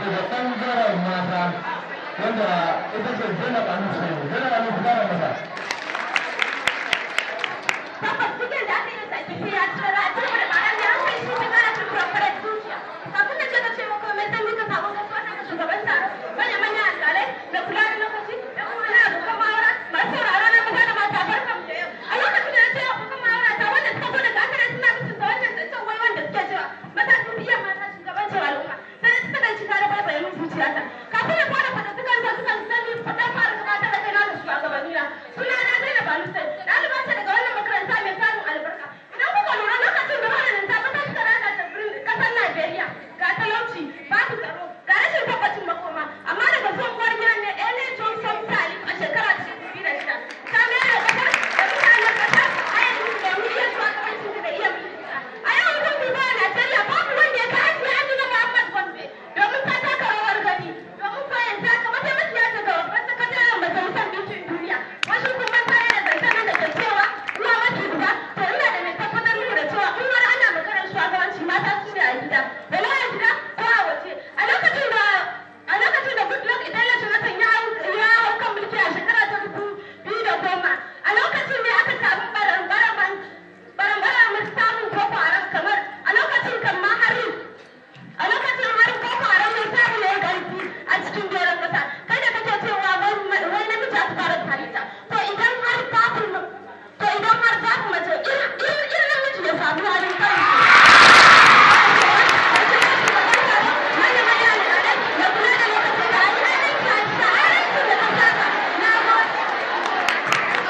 Daga ɓangaren mata, wanda ita ce Zainab Anusu. Zainab Anusu, fara masa. Tabbas, duk yadda aka yi sake ya ci za a ci gaba da ma'ana ya kai shi ta kara turkura farar zuciya. Kafin na ce ka ce maka mai zan mika sabon gaisuwa ta ga shugaban taro, manya manyan alƙalai da kula da lokaci da kuma na abokan ma'aura masu sauraro na maza da mata, barkan mu da yau. A lokacin da na ce abokan ma'aura ta wanda suka zo daga akare suna mutunta wannan zancen, wai wanda suke cewa maza sun fi iya mata shugabancin al'umma, sai suka dan cika da baibaye min zuciyata. Kafin na fara faɗa sukan zo sukan sani faɗa fara gabatar da kaina da shugabanni na, suna na Zainab Alusai, ɗaliba ce daga wannan makaranta mai tarin albarka. Idan kuka lura, lokacin da wannan ta mata suka lalata ƙasar Najeriya, ga talauci, babu tsaro, ga rashin tabbacin makoma, amma daga zuwan uwar gidan ne Ellen Johnson Sirleaf a shekara ta 2006, ta mayar da ƙasar da mutanen ƙasar a yanzu domin iya shugabancin da iya mulkinta. A yau kun duba a Najeriya, babu wanda ya kai Hajiya Amina Muhammad Gombe, domin ta taka rawar gani, domin ko yanzu haka mataimakiya ce ga babban sakataren Majalisar Ɗinkin Duniya. Wasu kun manta da zancen nan da ke cewa uwa mafi uba? To, ina da mai tabbatar muku da cewa in har ana maganar shugabanci, mata su ne a gida, walau a gida ko a waje. A lokacin da Goodluck Ebele Jonathan ya hau kan mulki a shekara ta 2010, a lokacin ne aka samu baran samun Boko Haram, kamar a lokacin kan ma har a lokacin har Boko Haram mai samu ne ƙarfi a cikin doron ƙasa. Kai da kake cewa wai namiji aka fara halitta, to idan har babu mace, irin namiji ya samu halin kai.